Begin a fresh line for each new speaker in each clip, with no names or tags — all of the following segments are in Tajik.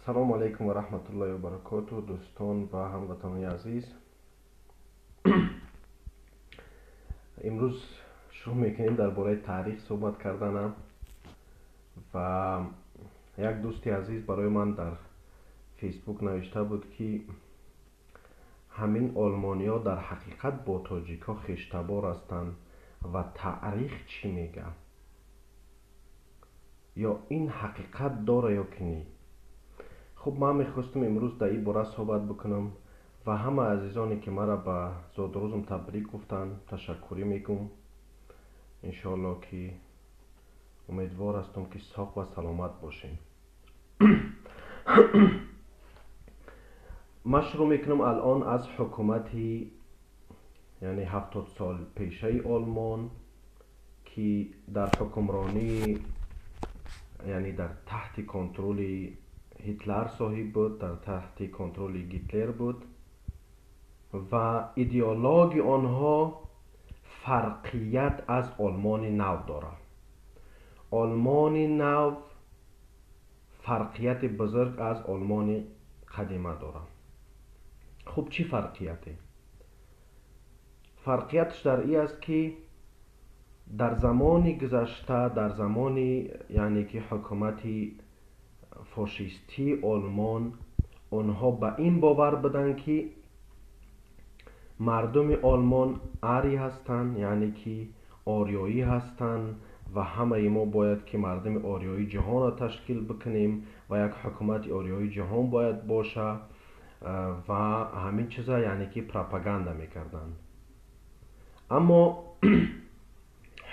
Салому алайкум ва раҳматуллоҳи ва баракоту, дӯстон ва ҳамватанони азиз. Имрӯз шурӯъ мекунем дар бораи таърих суҳбат карданам ва як дӯсти азиз барои ман дар Фейсбук навишта буд, ки ҳамин олмониҳо дар ҳақиқат бо тоҷикҳо хештабор ҳастанд ва таърих чӣ мегӯяд? Ё ин ҳақиқат дора ё ки не? Хуб, ман мехостам имрӯз дар ин бора суҳбат бикунам ва ҳама азизоне, ки маро ба зодрӯзам табрик гуфтанд, ташаккурӣ мекунам. Иншоалло, ки умедвор ҳастам, ки соғ ва саломат бошем. Ман шурӯъ мекунам алон аз ҳукумати, яъне 70 сол пешаи Олмон, ки дар ҳукмронӣ, яъне дар таҳти контроли Ҳитлер соҳиб буд, дар таҳти контроли Гитлер буд ва идеологи онҳо фарқият аз Олмони нав дорад. Олмони нав фарқияти бузург аз Олмони қадима дорад. Хуб, чӣ фарқияте? Фарқиятш дар ин аст, ки дар замони гузашта, дар замони, яъне ки ҳукумати фошистии Олмон, онҳо ба ин бовар буданд, ки мардуми Олмон арӣ ҳастанд, яъне ки ориёӣ ҳастанд ва ҳамаи мо бояд ки мардуми ориёии ҷаҳонро ташкил бикунем ва як ҳукумати ориёии ҷаҳон бояд боша ва ҳамин чиза, яъне ки пропаганда мекарданд. Аммо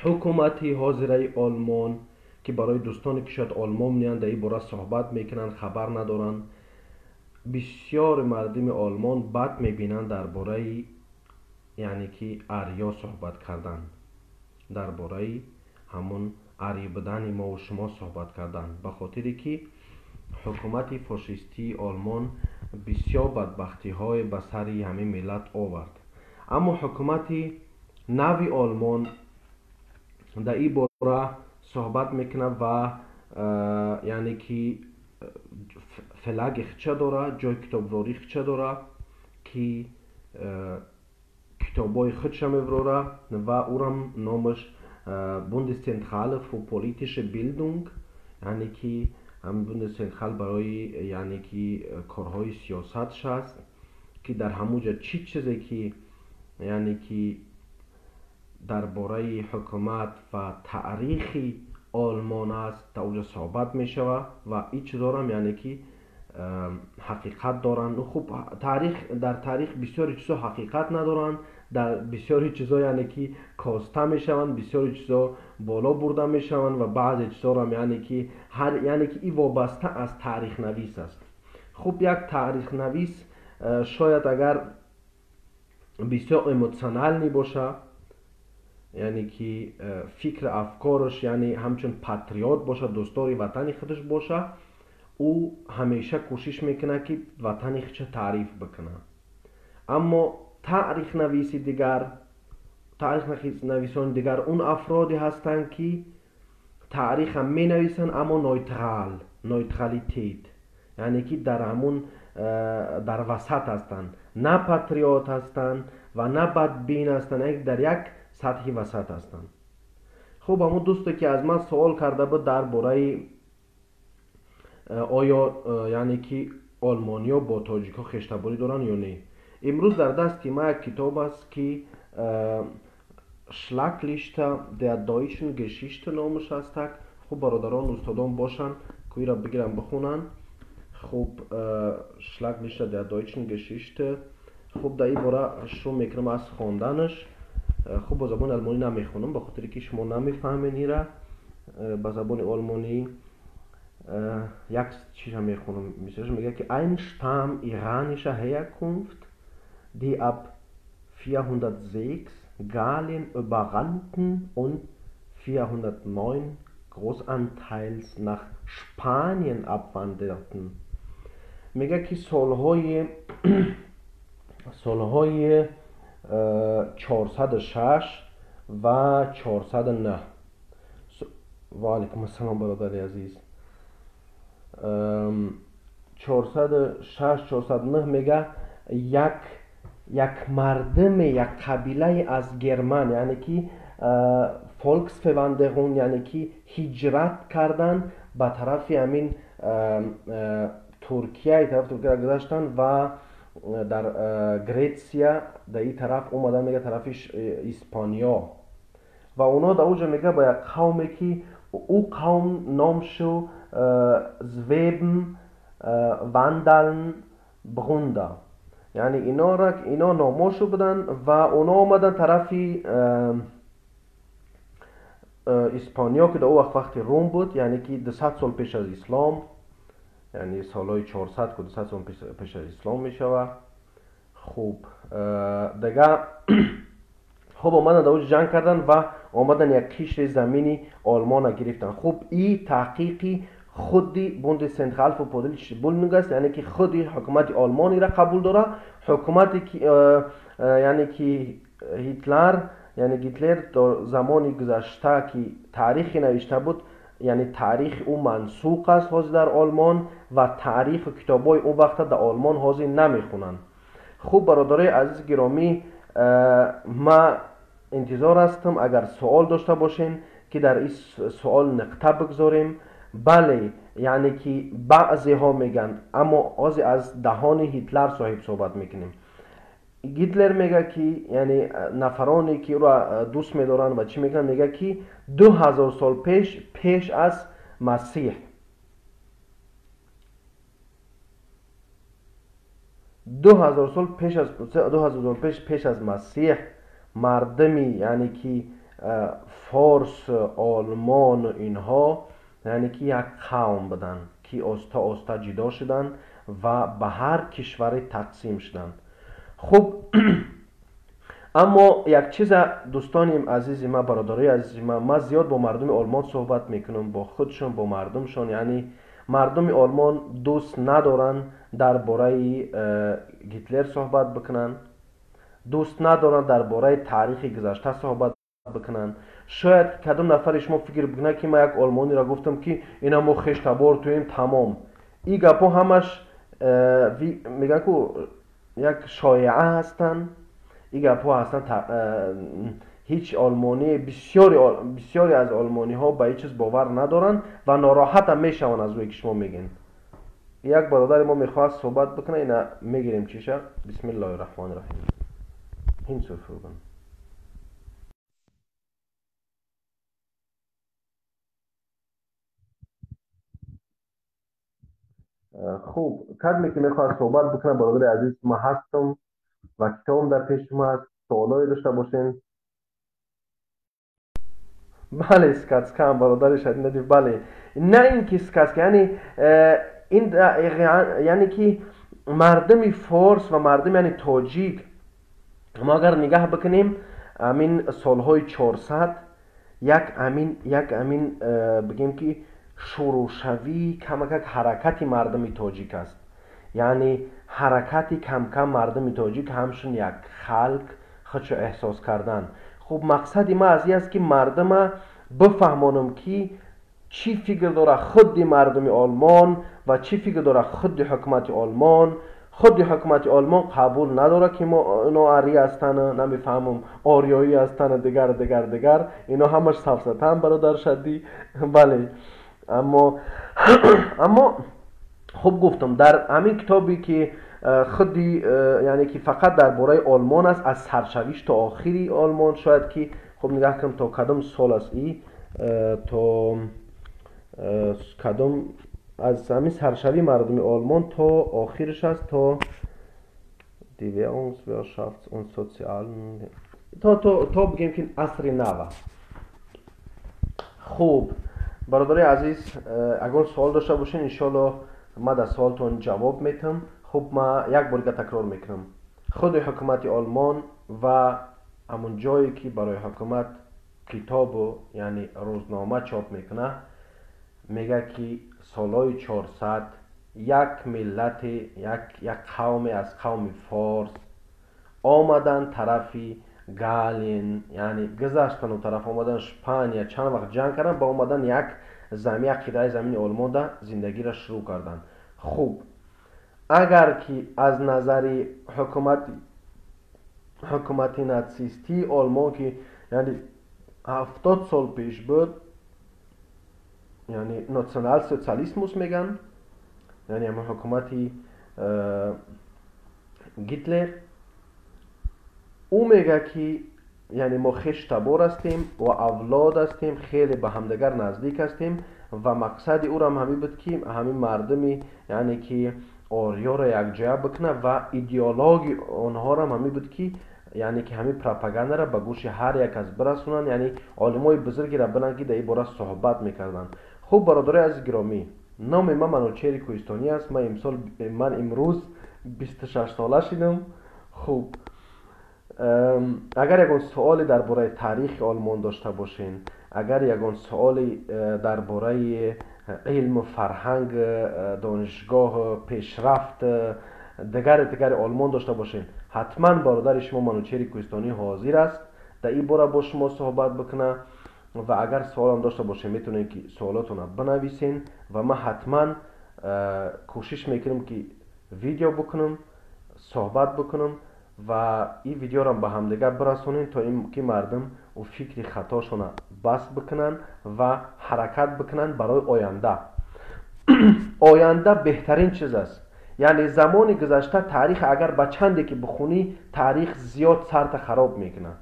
ҳукумати ҳозираи Олмон, ки барои дӯстоне, ки шояд олмон меянд, дар ин бора суҳбат мекунанд, хабар надоранд, бисёр мардуми Олмон бад мебинанд дар бораи, яъне ки ариё суҳбат кардан, дар бораи ҳамун арӣ будани мову шумо суҳбат кардан, ба хотире ки ҳукумати фошистии Олмон бисёр бадбахтиҳое ба сари ҳамин миллат овард. Аммо ҳукумати нави Олмон дар ин бора суҳбат мекунад ва яъне ки флаги хича дора, ҷои китобворӣ хича дора, ки китобҳои худша мебарора ва урам номаш Bundeszentrale für politische Bildung, яъне ки ҳамин Bundeszentrale барои, яъне ки корҳои сиёсатш аст, ки дар ҳамун ҷо чӣ чизе ки, яъне ки дар бораи ҳукумат ва таърихи Олмон аст, дар онҷо суҳбат мешавад ва ин чизорам, яъне ки ҳақиқат доранд. Хуб, таърих, дар таърих бисёри чизо ҳақиқат надоранд, дар бисёри чизо, яъне ки коста мешаванд, бисёри чизо боло бурда мешаванд ва баъзе чизорам, яъне ки ҳар, яъне ки ин вобаста аз таърихнавис аст. Хуб, як таърихнавис шояд агар бисёр эмоциональный боша, яъне ки фикр афкораш, яъне ҳамчун патриот боша, дӯстдори ватани худаш боша, ӯ ҳамеша кӯшиш мекунад, ки ватани худша таъриф бикунад. Аммо таърихнависи дигар, таърихнависони дигар он афроде ҳастанд, ки таърихам менависанд, аммо neutral, Neutralität, яъне ки дар ҳамун дар васат ҳастанд, на патриот ҳастанд ва на бадбин ҳастанд, яъне дар як сатҳи васат ҳастанд. Хуб, ҳамун дӯсте, ки аз ман суол карда буд дар бораи оё, яъне ки олмониҳо бо тоҷикҳо хештаборӣ доранд ё не, имрӯз дар дасти ман як китоб аст, ки Schlaglichter der deutschen Geschichte номаш ҳастак. Хуб, бародарон, устодон бошанд, куира бигиранд, бихонанд. Хуб, Schlaglichter der deutschen Geschichte. Хуб, дар ин бора шурӯъ мекунам аз хонданаш. Хуб, бо забони алмонӣ намехонам, ба хотире ки шумо намефаҳмед ира ба забони олмонӣ. Як чиза мехонам, мисолаш мегӯяд, ки ein Stamm iranischer Herkunft, die ab 406 Gallien überrannten und 409 großanteils nach Spanien abwanderten. Мегӯяд, ки солҳои 406 ва 409. Ва алайкум ассалом, бародари азиз. 406 409 мега як мардуме, як қабилае аз Герман, яъне ки Volksverwanderung, яъне ки ҳиҷрат кардан ба тарафи ҳамин Туркия, тарафи Туркия гузаштанд ва дар Гретсия дар ин тараф омадан, мега тарафи Испания. Ва онҳо дар онҷо мега ба як қавме ки ӯ қавм номшу Звебн, Вандалн, Брунда, яъне ино номошу буданд ва онҳо омаданд тарафи Испания, ки дар он вақт вақти Рум буд, яъне ки 200 сол пеш аз ислом, яъне солҳои 400 ки 200 сол пеш аз ислом мешавад. Хуб, дига хуб омаданд дар онҷо ҷанг карданд ва омаданд як қишри замини Олмона гирифтанд. Хуб, и таҳқиқи худи Bundeszentrale für politische Bildung аст, яъне ки худи ҳукумати Олмонира қабул дорад, ҳукумате ки яъне ки Ҳитлер, яъне Гитлер то замони гузашта ки таърихе навишта буд, яъне таърихи ӯ мансуқ аст ҳозир дар Олмон ва таъриху китобҳои он вақта дар Олмон ҳозир намехонанд. Хуб, бародарои азизи гиромӣ, ма интизор ҳастам, агар суол дошта бошен, ки дар ин суол нуқта бигзорем. Бале, яъне ки баъзеҳо мегӯянд, аммо ҳозир аз даҳони Ҳитлер соҳиб суҳбат мекунем. Гитлер мега ки, яъне нафароне ки ӯро дӯст медоранд ва чӣ мекунанд, мега ки 2000 сол пеш аз Масеҳ, 2000 сол пеш аз, 2000 сол пеш аз Масеҳ мардуми, яъне ки форс, олмон, инҳо, яъне ки як қавм буданд, ки оста оста ҷудо шуданд ва ба ҳар кишваре тақсим шуданд. Хуб, аммо як чиза, дӯстони азизи ма, бародарои азизи ма, ман зиёд бо мардуми Олмон суҳбат мекунам, бо худшон, бо мардумшон, яъне мардуми Олмон дӯст надоранд дар бораи Гитлер суҳбат бикунанд, дӯст надоранд дар бораи таърихи гузашта суҳбат бикунанд. Шояд кадом нафари шумо фикр бикунад, ки ман як олмониро гуфтам, ки ина мо хештабор туем, тамом. Ин гапҳо ҳамаш мегӯянд ку як шоеа ҳастанд. Ин гапҳо ҳастанд, ҳеҷ олмонӣ, бисёре аз олмониҳо ба ҳеҷ чиз бовар надоранд ва нороҳатам мешаванд аз рӯе ки шумо мегӯед. Як бародари мо мехоҳад суҳбат бикунад, ина мегирем чиша. Бисмиллоҳи раҳмони раҳим. Hinzufügen. Хуб, кадме ки мехоҳад суҳбат бикунад, бародари азиз, ман ҳастам ва китобам дар пеши шумо аст. Суолое дошта бошен. Бале, сказка, бародари Шадинадив, бале. На ин ки сказка, яъне ин, яъне ки мардуми форс ва мардуми, яъне тоҷик, мо агар нигаҳ бикунем, амин солҳои 400 як амин бигем ки шурӯъшавии камакак ҳаракати мардуми тоҷик аст, яъне ҳаракати камкам мардуми тоҷик ҳамчун як халқ худшо эҳсос кардан. Хуб, мақсади ман аз ин аст, ки мардума бифаҳмонам, ки чӣ фикр дорад худи мардуми Олмон ва чӣ фикр дорад худи ҳукумати Олмон. Худи ҳукумати Олмон қабул надорад, ки мо ино арӣ ҳастанд, намефаҳмам, ориёӣ ҳастанд, дигар, дигар, дигар, ино ҳамаш сафсатаанд, бародар Шадӣ. Бале, аммо хуб, гуфтам, дар ҳамин китобе ки худи, яъне ки фақат дар бораи Олмон аст, аз саршавиш то охири Олмон, шояд ки, хуб, нигаҳ кунам то кадом сол аст и то кадом, аз ҳамин саршавии мардуми Олмон то охирш аст, то die Währungswirtschafts- und sozialen, то бигем ки асри нав аст. Хуб, бародарои азиз, агар суол дошта бошед, иншоалло ман дар суолтон ҷавоб метам. Хуб, ман як бор дига такрор мекунам: худи ҳукумати Олмон ва ҳамон ҷое ки барои ҳукумат китобу, яъне рӯзнома чоп мекунад, мегӯяд, ки солҳои 400 як миллате, як қавме аз қавми форс омаданд тарафи Галлин, яъне гузаштану тараф омадан Шпания, чанд вақт ҷанг карданд ба омадан як замин, як қитъаи замини Олмонда зиндагиро шурӯъ карданд. Хуб. Агар ки аз назари ҳукумати нацистии Олмон, ки яъне 70 сол пеш буд, яъне национал-социализмус меган, яъне ҳамон ҳукумати Гитлер, ӯ мега ки яъне мо хештабор ҳастем ва авлод ҳастем, хеле ба ҳамдигар наздик ҳастем ва мақсади ӯрам ҳамин буд ки ҳамин мардуми яъне ки ориёро якҷоя бикунад ва идеологи онҳорам ҳамин буд ки яъне ки ҳамин пропагандаро ба гӯши ҳар як аз бирасонанд, яъне олимои бузургеро бинанд ки дар ин бора суҳбат мекарданд. Хуб, бародарои азиз гиромӣ, номи ман Манучери Кӯҳистонӣ аст. Ман имсол, ман имрӯз 26 сола шидам. Хуб, агар ягон суоле дар бораи таърихи Олмон дошта бошен, агар ягон суоле дар бораи илму фарҳанг, донишгоҳ, пешрафт, дигари Олмон дошта бошен, ҳатман бародари шумо Манучери Кӯҳистонӣ ҳозир аст дар ин бора бо шумо суҳбат бикунад ва агар суолам дошта бошен, метавонед ки суолотонро бинависен ва ман ҳатман кӯшиш мекунам ки видео бикунам, суҳбат бикунам ва ин видеоро ба ҳамдигар бирасонем, то ин ки мардум ӯ фикри хатошонро бас бикунанд ва ҳаракат бикунанд барои оянда. Оянда беҳтарин чиз аст. Яъне замони гузашта таърих агар ба чанде ки бихонӣ, таърих зиёд сарта хароб мекунад.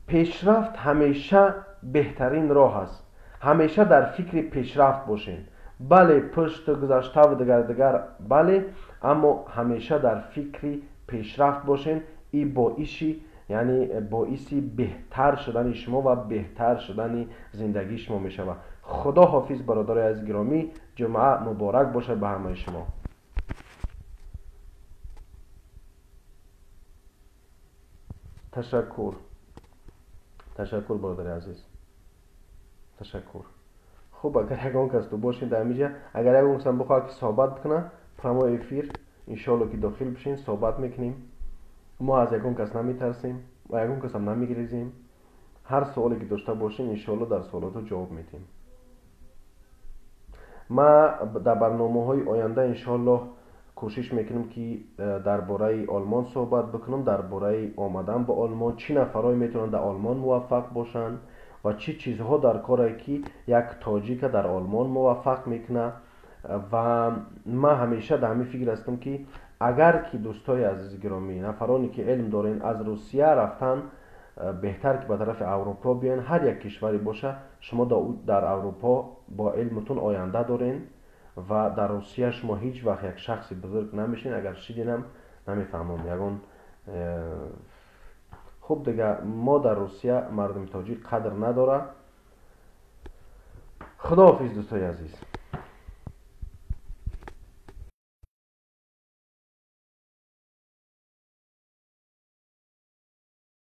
Пешрафт ҳамеша беҳтарин роҳ аст. Ҳамеша дар фикри пешрафт бошем. Бале, пушту гузаштаву дигар дигар, бале, аммо ҳамеша дар фикри пешрафт бошем. Ин боиши, яъне боиси беҳтар шудани шумо ва беҳтар шудани зиндагии шумо мешавад. Худо ҳофиз, бародарои азиз гиромӣ, ҷумъа муборак бошад ба ҳамаи шумо. Ташаккур. Ташаккур, бародари азиз. Ташаккур. Хуб, агар ягон кас ту бошед дар инҷа, агар ягон кас бихоҳад ки суҳбат бикунад, прямой эфир, иншоалло ки дохил бишин, суҳбат мекунем. Мо аз ягон кас намитарсем ва ягон касам намегирезем. Ҳар суоле ки дошта бошем, иншоалло дар суолото ҷавоб медиҳем. Ма дар барномаҳои оянда иншоаллоҳ кӯшиш мекунем ки дар бораи Олмон суҳбат бикунам, дар бораи омадан ба Олмон, чӣ нафарҳое метавонанд дар Олмон муваффақ бошанд ва чӣ чизҳо дар коре ки як тоҷика дар Олмон муваффақ мекунад. Ва ман ҳамеша дар ҳамин фикр ҳастам ки агар ки дӯстои азизи гиромӣ, нафароне ки илм дорен, аз Русия рафтан беҳтар ки ба тарафи Аврупо биёен, ҳар як кишваре боша, шумо дар Аврупо бо илмтун оянда дорен ва дар Русия шумо ҳеҷ вақт як шахси бузург намешин. Агар шидинам намефаҳмам ягон. Хуб, дига мо дар Русия мардуми тоҷик қадр надора. Худоҳофиз, дӯстои азиз.